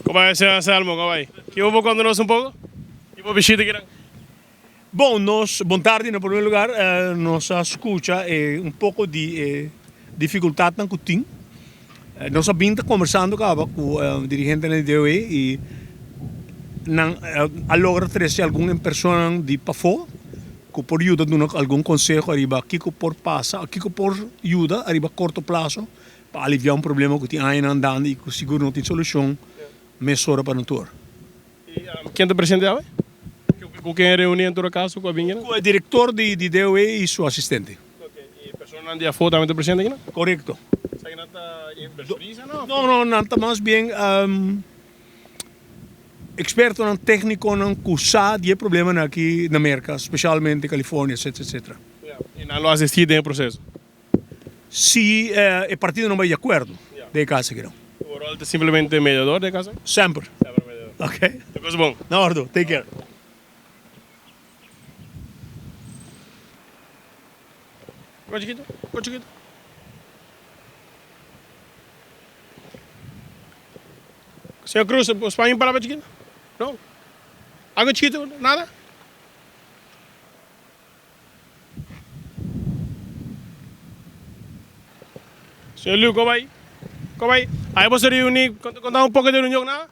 Kon bai señor Anselmo, kon bai? Ki bo por konta nos un poko? Ki bo bishita kinan? Bon, nos, bon tardi na primer lugar, nos a skucha e un poko di e difikultatnan ku tin. Nos a bin ta kombersando kaba ku dirigentenan di DOE i nan a logra trese algun personanan di pafó ku por yuda duna algun konseho ariba kiko por pasa, kiko por yuda ariba korto plaso pa aliviá un problema ku tin añanan andando i ku sigur no tin solushon mesora pa nan tur. I ken ta presente awe? Ku ken e reuní en todo kaso ku a bin kinan? Ku e direktor di DOE i su asistente. Ok, i personanan di afó tambe ta presente kinan? Korekto. Sa kinan ta inversionista no? No, no, nan ta mas bien ekspertonan téknikonan ku sa di e problemanan aki na Merka, spesialmente California, etcetera, etcetera. I nan lo asistí den e proseso? Si e partidonan bai di akuerdo den e kaso aki nan. Bo rol ta simplemente mediador den e kaso aki? Semper. Semper mediador. Ok. Ta kos bon. Na ordo. Take care. Kon chikito, kon chikito. Señor Cruz, spaña un palabra chikito? No? Algo chikito? Nada? Señor Liu, ko bai? Ko bai? Aye boso reuni, konta un poko di reunion, nada?